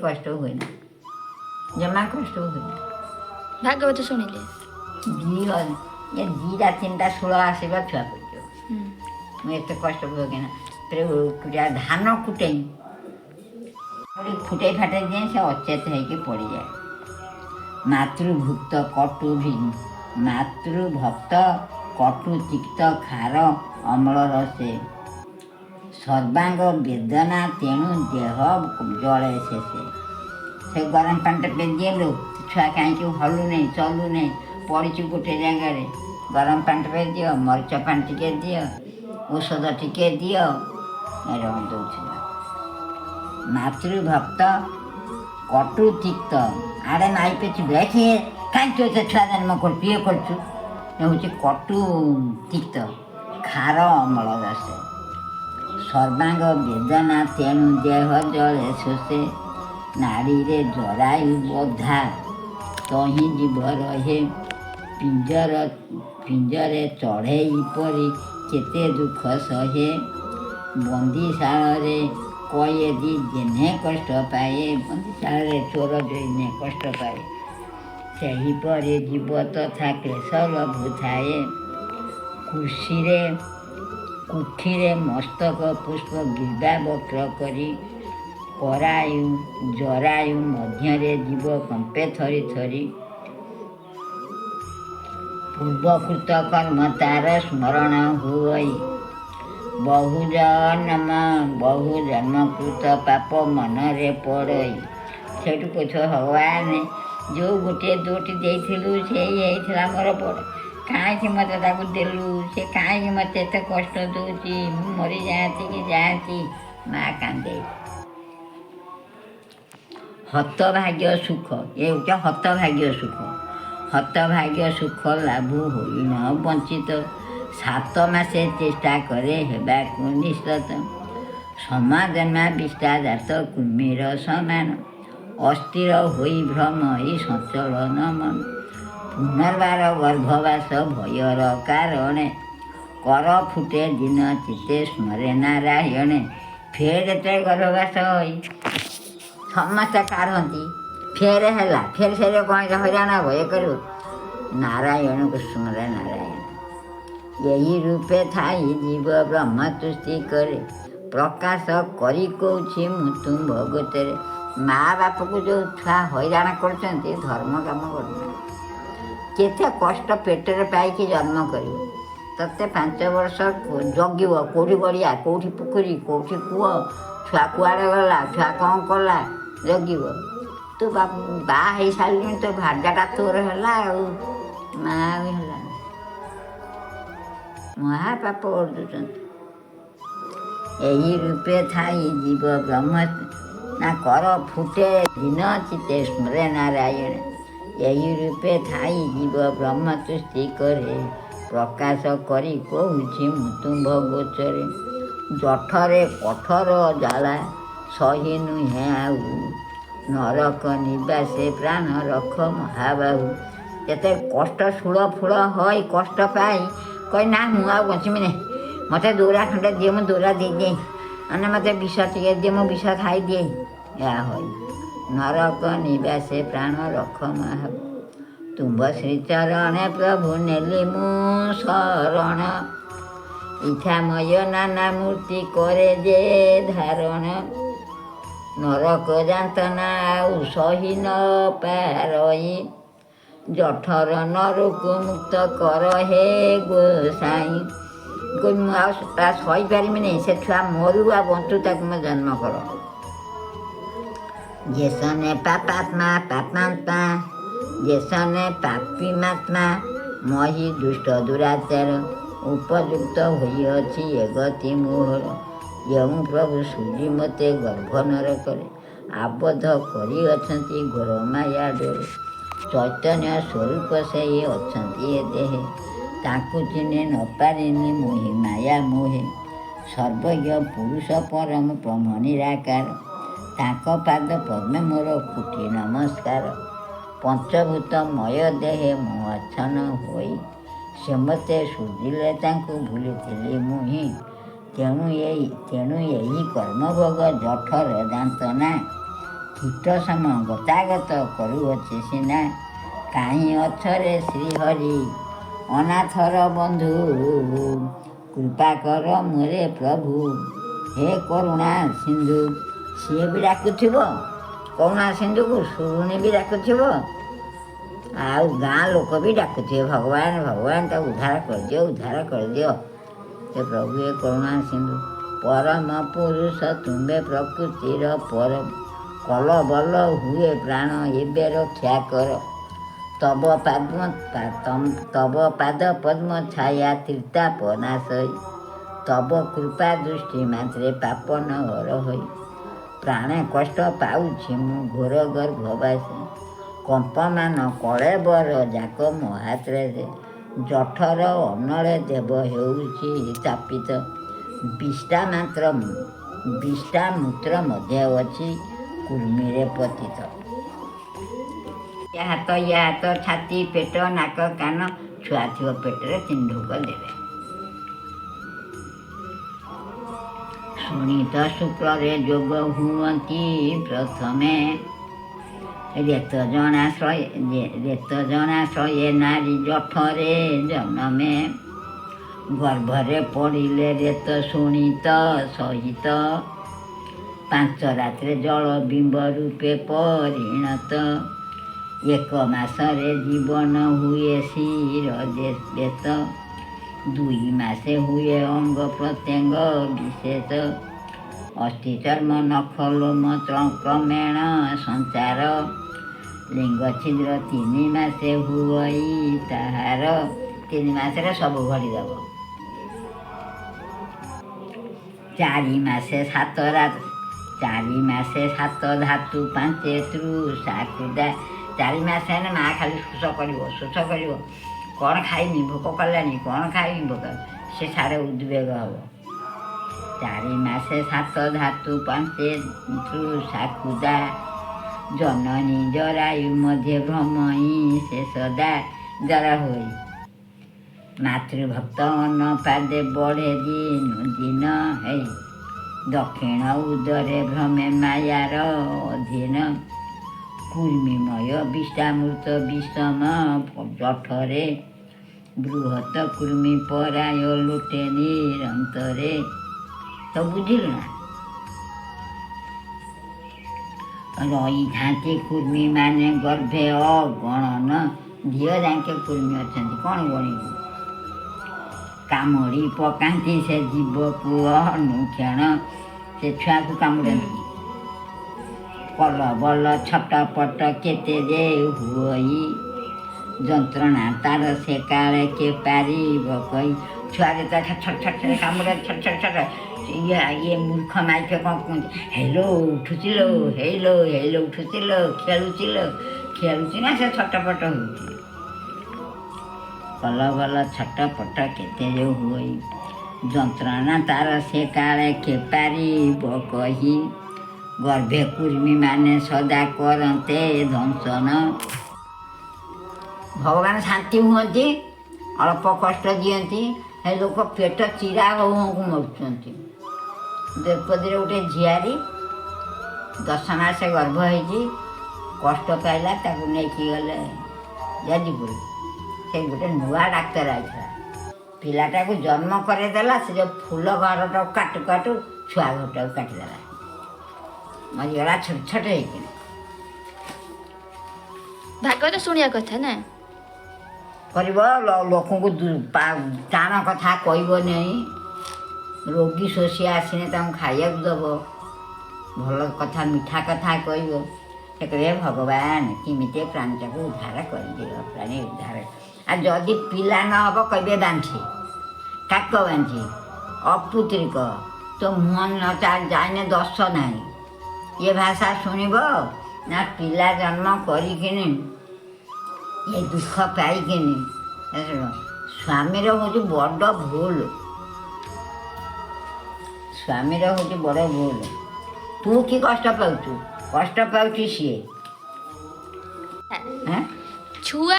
କଷ୍ଟ ହୁଏ ନା, ଜମା କଷ୍ଟ ହୁଏ ନା। ଭାଗବତ ଶୁଣିଲେ 2 2ଟା 3ଟା ଶୂଳ ଆସିବ, ଛୁଆ ପଡ଼ିଯିବ। ମୁଁ ଏତେ କଷ୍ଟ ଭୋଗେନା। ଫେରେ ଧାନ କୁଟେଇ ଫୁଟେଇ ଫାଟେଇ ଦିଏ, ସେ ଅଚେତ ହେଇକି ପଡ଼ିଯାଏ। ମାତୃଭୁକ୍ତ କଟୁ ମାତୃଭକ୍ତ କଟୁ ତିକ୍ତ ଖାର ଅମ୍ଳ ରସେ, ସର୍ବାଙ୍ଗ ବେଦନା ତେଣୁ ଦେହ ଜଳେ ଶେଷେ। ସେ ଗରମ ପାଣିଟା ପେଇ, ଛୁଆ କାହିଁକି ହଲୁନେଇ ଚଲୁନେଇ, ପଡ଼ିଛୁ ଗୋଟେ ଜାଗାରେ, ଗରମ ପାଣି ଟିକେ ଦିଅ, ମରିଚ ପାଣି ଟିକେ ଦିଅ, ଔଷଧ ଟିକେ ଦିଅ, ଏରକମ ଦେଉଥିଲା। ମାତୃଭକ୍ତ କଟୁ ତିକ୍ତ, ଆଡ଼େ ମାଇପେ ଦେଖେ କାହିଁ ତୁ ଏତେ ଛୁଆ ଜନ୍ମ କରୁଛୁ, ଇଏ କରୁଛୁ, ହେଉଛି କଟୁ ତିକ୍ତ ଖାର ଅମ୍ଳ ରସେ, ସର୍ବାଙ୍ଗ ବେଦନା ତେଣୁ ଦେହ ଜଳେ ଶୋଷେ। ନାଡ଼ିରେ ଜରାୟୁ ବଧା ତହିଁ ଜୀବ ରହେ, ପିଞ୍ଜର ପିଞ୍ଜରେ ଚଢ଼େଇ ପରି କେତେ ଦୁଃଖ ସହେ। ବନ୍ଦିଶାଳରେ କଏଦୀ ଯେହ୍ନେ କଷ୍ଟ ପାଏ, ବନ୍ଦିଶାଳରେ ଚୋର ଯେହ୍ନେ କଷ୍ଟ ପାଏ, ସେହିପରି ଜୀବ ତଥା କ୍ଲେଶ ଲଭୁଥାଏ। କୃଷିରେ କୁକ୍ଷିରେ ମସ୍ତକ ପୁଷ୍ପ ଗ୍ରୀବା ବକ୍ର କରି, କରାୟୁ ଜରାୟୁ ମଧ୍ୟରେ ଜୀବ କମ୍ପେ ଥରି ଥରି। ପୂର୍ବକୃତ କର୍ମ ତାର ସ୍ମରଣ ହୁଅଇ, ବହୁ ଜନ୍ମ ବହୁ ଜନ୍ମକୃତ ପାପ ମନରେ ପଡ଼ଇ। ସେଇଠୁ କହୁଥିବ, ଭଗବାନ, ଯେଉଁ ଗୋଟିଏ ଦୁଇଟି ଦେଇଥିଲୁ ସେଇ ହେଇଥିଲା ମୋର ବଡ଼, କାହିଁକି ମୋତେ ତାକୁ ଦେଲୁ? ସେ କାହିଁକି ମୋତେ ଏତେ କଷ୍ଟ ଦେଉଛି? ମୁଁ ମରିଯାଆନ୍ତି କି ଯାଆନ୍ତି। ମା କାନ୍ଦେ। ହତଭାଗ୍ୟ ସୁଖ, ଏ ହେଉଛି ହତଭାଗ୍ୟ ସୁଖ। ହତଭାଗ୍ୟ ସୁଖ ଲାଭ ହୋଇ ନ ବଞ୍ଚିତ, 7 ମାସେ ଚେଷ୍ଟା କରେ ହେବାକୁ ନିଶ୍ଚିତ। ସମାଜନ୍ମା ବିଷ୍ଠା ଜାତ କୁମ୍ଭୀର ସମାନ, ଅସ୍ଥିର ହୋଇ ଭ୍ରମ ଏଇ ସଞ୍ଚଳନ ମନ। ପୁନର୍ବାର ଗର୍ଭବାସ ଭୟର କାରଣେ, କର ଫୁଟେ ଦିନ ଚିତ୍ତେ ସ୍ମରେ ନାରାୟଣେ। ଫେର ଯେତେବେଳେ ଗର୍ଭବାସ ହୋଇ ସମସ୍ତେ କାଢ଼ନ୍ତି, ଫେର ହେଲା, ଫେର ସେ କ'ଣ ହଇରାଣ ହେବ, ଇଏ କରିବ, ନାରାୟଣକୁ ସ୍ମରେ ନାରାୟଣ। ଏହି ରୂପେ ଥାଇ ଜୀବ ବ୍ରହ୍ମ ତୁଷ୍ଟି କରେ, ପ୍ରକାଶ କରି କହୁଛି ମୁଁ ତୁମ୍ଭ ଗୋଚରେ। ମା ବାପକୁ ଯେଉଁ ଛୁଆ ହଇରାଣ କରୁଛନ୍ତି, ଧର୍ମ କାମ କରୁନାହାନ୍ତି। କେତେ କଷ୍ଟ ପେଟରେ ପାଇକି ଜନ୍ମ କରିବ, ତତେ 5 ବର୍ଷ ଜଗିବ, କେଉଁଠି ଗଡ଼ିଆ, କେଉଁଠି ପୋଖରୀ, କେଉଁଠି କୂଅ, ଛୁଆ କୁଆଡ଼େ ଗଲା, ଛୁଆ କ'ଣ କଲା ଜଗିବ। ତୁ ବାହା ହେଇସାରିଲୁଣି, ତୋ ଭାର୍ଯ୍ୟାଟା ତୋର ହେଲା, ଆଉ ମା ଆଉ ହେଲା। ମହାପାପ ଅର୍ଜୁଛନ୍ତି। ଏହି ରୂପେ ଥାଇ ଜୀବ ବ୍ରହ୍ମ ନା କର ଫୁଟେ ଦିନ ଚିତେ ସ୍ମରେ ନାରାୟଣ। ଏହି ରୂପେ ଥାଇ ଜୀବ ବ୍ରହ୍ମ ତୁଷ୍ଟି କରେ, ପ୍ରକାଶ କରି କହୁଛି ମୁଁ ତୁମ୍ଭ ଗୋଚରେ। ଜଠରେ କଠୋର ଜ୍ୱାଳା ସହି ନୁହେଁ ଆଉ, ନରକ ନିବାସେ ପ୍ରାଣ ରଖ ମହାବାହୁ। ଯେତେ କଷ୍ଟ ଶୂଳ ଫୁଳ ହଇ କଷ୍ଟ ପାଇ କହି, ନା ମୁଁ ଆଉ ବଞ୍ଚିବି ନାହିଁ, ମୋତେ ଦୌରା ଖଣ୍ଡେ ଦିଅ, ମୁଁ ଦୌରା ଦେଇଦିଏ, ମାନେ ମୋତେ ବିଷ ଟିକେ ଦିଅ, ମୁଁ ବିଷ ଖାଇଦିଏ, ଏହା ହଇ ନରକ ନିବାସେ ପ୍ରାଣ ରଖ ମହାବାହୁ। ତୁମ୍ଭ ଶ୍ରୀଚରଣେ ପ୍ରଭୁ ନେଲି ମୁଁ ଶରଣ, ଇଚ୍ଛାମୟ ନାନା ମୂର୍ତ୍ତି କରେ ଯେ ଧାରଣ। ନରକ ଯାତନା ଆଉ ସହି ନ ପାରଇ, ଜଠର ନରକୁ ମୁକ୍ତ କର ହେ ଗୋସାଇଁ। ମୁଁ ଆଉ ସହିପାରିବିନି, ସେ ଛୁଆ ମରୁ ଆଉ ବଞ୍ଚୁ, ତାକୁ ମୁଁ ଜନ୍ମ କର। ଯେସନେ ପାପାତ୍ମା ପାପାତ୍ମା ଯେସନେ ପାପିମାତ୍ମା ମହି ଦୁଷ୍ଟ ଦୁରାଚାର, ଉପଯୁକ୍ତ ହୋଇଅଛି ଏ ଗତି ମୋହର। ଯେଉଁ ପ୍ରଭୁ ସୂଜି ମୋତେ ଗର୍ଭ ନରକରେ, ଆବଦ୍ଧ କରିଅଛନ୍ତି ଘୋର ମାୟା ଡୋରେ। ଚୈତନ୍ୟ ସ୍ୱରୂପ ସେଇ ଅଛନ୍ତି ଏ ଦେହେ, ତାଙ୍କୁ ଚିହ୍ନି ନ ପାରିନି ମୁହି ମାୟା ମୋହେ। ସର୍ବଜ୍ଞ ପୁରୁଷ ପରମ ବ୍ରହ୍ମ ନିରାକାର, ତାଙ୍କ ପାଦ ପଦ୍ମେ ମୋର କୋଟି ନମସ୍କାର। ପଞ୍ଚଭୂତମୟ ଦେହେ ମୁଁ ଅଛନ ହୋଇ, ସେ ମୋତେ ସୁଝିଲେ ତାଙ୍କୁ ଭୁଲିଥିଲି ମୁହିଁ। ତେଣୁ ଏହି କର୍ମଭୋଗ ଜଠର ଯାନ୍ତନା, କୀଟ ସମ ଗତାଗତ କରୁଅଛି ସିନା। କାହିଁ ଅଛରେ ଶ୍ରୀହରି ଅନାଥର ବନ୍ଧୁ? କୃପା କର ମୋରେ ପ୍ରଭୁ, ହେ କରୁଣା ସିନ୍ଧୁ। ସିଏ ବି ଡାକୁଥିବ କରୁଣା ସିନ୍ଧୁକୁ, ଶୁରୁଣି ବି ଡାକୁଥିବ, ଆଉ ଗାଁ ଲୋକ ବି ଡାକୁଥିବେ, ଭଗବାନ ଭଗବାନ, ତାକୁ ଉଦ୍ଧାର କରିଦିଅ, ଉଦ୍ଧାର କରିଦିଅ ହେ ପ୍ରଭୁ, ହେ କରୁଣା ସିନ୍ଧୁ। ପରମ ପୁରୁଷ ତୁମ୍ଭେ ପ୍ରକୃତିର ପର, କଲ ବଲ ହୁଏ ପ୍ରାଣ ଏବେ ରକ୍ଷା କର। ତବ ପାଦ ପଦ୍ମ ଛାୟା ତ୍ରିତାପ ନାଶଇ, ତବ କୃପା ଦୃଷ୍ଟି ମାତ୍ରେ ପାପ ନ ହର ହୋଇ। ପ୍ରାଣେ କଷ୍ଟ ପାଉଛି ମୁଁ ଘୋର ଗର୍ଭବାସେ, କମ୍ପମାନ କଳେବର ଯାକ ମହାତ୍ରେ। ଜଠର ଅନଳେ ଦେବ ହେଉଛି ତାପିତ, ବିଷ୍ଠା ମାତ୍ର ବିଷ୍ଠା ମୂତ୍ର ମଧ୍ୟ ଅଛି କୃମିରେ ପତିତ। ଏ ହାତ, ଇଏ ହାତ, ଛାତି, ପେଟ, ନାକ, କାନ, ଛୁଆ ଥିବ ପେଟରେ, ତିନି ଢୋକ ଦେବେ। ଶୁଣିତ ଶୁକ୍ଳରେ ଯୋଗ ହୁଅନ୍ତି ପ୍ରଥମେ, ରେତ ଜଣାଶୟ ନାରୀ ଜଠରେ ଜନମେ। ଗର୍ଭରେ ପଡ଼ିଲେ ରେତ ଶୁଣିତ ସହିତ, 5 ରାତ୍ରେ ଜଳ ବିମ୍ବ ରୂପେ ପରିଣତ। ଏକ ମାସରେ ଜୀବନ ହୁଏ ଶିର ବେତ, 2 ମାସେ ହୁଏ ଅଙ୍ଗ ପ୍ରତ୍ୟଙ୍ଗ ବିଶେଷ। ଅସ୍ଥି ଚର୍ମ ନଖ ଲୋମ କ୍ରମେଣ ସଞ୍ଚାର, ଲିଙ୍ଗ ଛିଦ୍ର 3 ମାସେ ହୁଅଇ ତାହାର। 3 ମାସରେ ସବୁ ଘଡ଼ିଦେବ। 4 ମାସେ 7 ରାତ, 4 ମାସେ ସାତ ଧାତୁ ପାଞ୍ଚେ ତୃଷା କ୍ଷୁଧା। 4 ମାସ ହେଲେ ମା ଖାଲି ଶୋଷ କରିବ, ଶୋଷ କରିବ। କ'ଣ ଖାଇମି, ଭୋକ କଲାଣି, କ'ଣ ଖାଇମି, ଭୋକ, ସେ ସାଡ଼େ ଉଦ୍ବେଗ ହବ। 4 ମାସେ ସାତ ଧାତୁ ପାଞ୍ଚେ ତୃଷା କ୍ଷୁଧା, ଜନନୀ ଜରାୟୁ ମଧ୍ୟେ ଭ୍ରମଇ ସେ ସଦା ଜର ହୋଇ। ମାତୃଭକ୍ତ ଅନ୍ନ ପାଦେ ବଢ଼େ ଦିନୁ ଦିନ ହେଇ, ଦକ୍ଷିଣ ଉଦରେ ଭ୍ରମେ ମାୟାର ଅଧୀନ। କୃମିମୟ ବିଷ୍ଠାମୃତ ବିଷମ ଜଠରେ, ବୃହତ କୃମି ପରାୟ ଲୁଟେ ନିରନ୍ତରେ। ତ ବୁଝିଲୁ ନା? ରହିଥାନ୍ତି କୃମି ମାନେ ଗର୍ଭେ ଅଗଣନ, ଧିଅ ଯାକେ କୃମି ଅଛନ୍ତି, କ'ଣ ଗଣିବୁ? କାମୁଡ଼ି ପକାନ୍ତି ସେ ଜୀବକୁ ଅନୁକ୍ଷଣ, ସେ ଛୁଆକୁ କାମୁଡ଼ନ୍ତି। କଲ ବଲ ଛଟପଟ କେତେ ଯେ ହୁଅଇ, ଯନ୍ତ୍ରଣା ତାର ସେ କାଳେ କେ ପାରିବ କହି। ଛୁଆ ଯେତେବେଳେ ଛଟ ଛଟ ଛଟ କାମୁଡ଼େ, ଛଟ ଛଟ ଛଟ, ଇଏ ଇଏ ମୂର୍ଖ ମାଇପେ କ'ଣ କୁହନ୍ତି, ହେଲୋ ଉଠୁଛି ଲୋ, ହେଇଲୋ ହେଇଲୋ ଉଠୁଛି ଲୋ, ଖେଳୁଛି ଲୋ, ଖେଳୁଛି ନା ସେ ଛଟପଟ ହଉଛି। କଲ ବଲ ଛଟପଟ କେତେ ଯୋଉ ହୁଅଇ, ଯନ୍ତ୍ରଣା ତାର ସେ କାଳେ କେ ପାରିବ କହି। ଗର୍ଭେ କୃମି ମାନେ ସଦା କରନ୍ତେ ଦଂଶନ। ଭଗବାନ ଶାନ୍ତି ହୁଅନ୍ତି, ଅଳ୍ପ କଷ୍ଟ ଦିଅନ୍ତି। ହେ ଲୋକ ପେଟ ଚିରା ହଉ ହଉ ମରୁଛନ୍ତି। ଦ୍ରୌପଦୀର ଗୋଟେ ଝିଆରୀ 10 ମାସ ଗର୍ଭ ହେଇଛି, କଷ୍ଟ ପାଇଲା, ତାକୁ ନେଇକି ଗଲେ ଯାଜପୁର। ସେ ଗୋଟେ ନୂଆ ଡାକ୍ତର ଆଇଥିଲା, ପିଲାଟାକୁ ଜନ୍ମ କରେଇଦେଲା। ସେ ଯେଉଁ ଫୁଲ ଘରଟାକୁ କାଟୁ କାଟୁ ଛୁଆ ଘରଟାକୁ କାଟିଦେଲା, ମରିଗଲା ଛୋଟ ଛୋଟ ହେଇକିନା। ଭାଗବତ ଶୁଣିବା କଥା ନା? କରିବ, ଲୋକଙ୍କୁ ଟାଣ କଥା କହିବ ନାହିଁ। ରୋଗୀ ଶୋଷି ଆସିନେ ତାଙ୍କୁ ଖାଇବାକୁ ଦେବ, ଭଲ କଥା ମିଠା କଥା କହିବ। ସେ କହିବେ, ଭଗବାନ କେମିତି ଏ ପ୍ରାଣୀଟାକୁ ଉଦ୍ଧାର କରିଦିଅ, ପ୍ରାଣୀ ଉଦ୍ଧାର। ଆଉ ଯଦି ପିଲା ନ ହେବ, କହିବେ ବାଞ୍ଝି, କାକ ବାଞ୍ଝି, ଅପୁତ୍ରିକ, ତୋ ମୁହଁ ନ ଯାଇନେ ଦୋଷ ନାହିଁ। ଏ ଭାଷା ଶୁଣିବ ନା? ପିଲା ଜନ୍ମ କରିକିନି ଏ ଦୁଃଖ ପାଇକିନି, ଏ ଶୁଣ, ସ୍ୱାମୀର ହେଉଛି ବଡ଼ ଭୁଲ, ସ୍ୱାମୀର ହେଉଛି ବଡ଼ ଭୁଲ। ତୁ କି କଷ୍ଟ ପାଉଛୁ? କଷ୍ଟ ପାଉଛି ସିଏ। ଛୁଆ।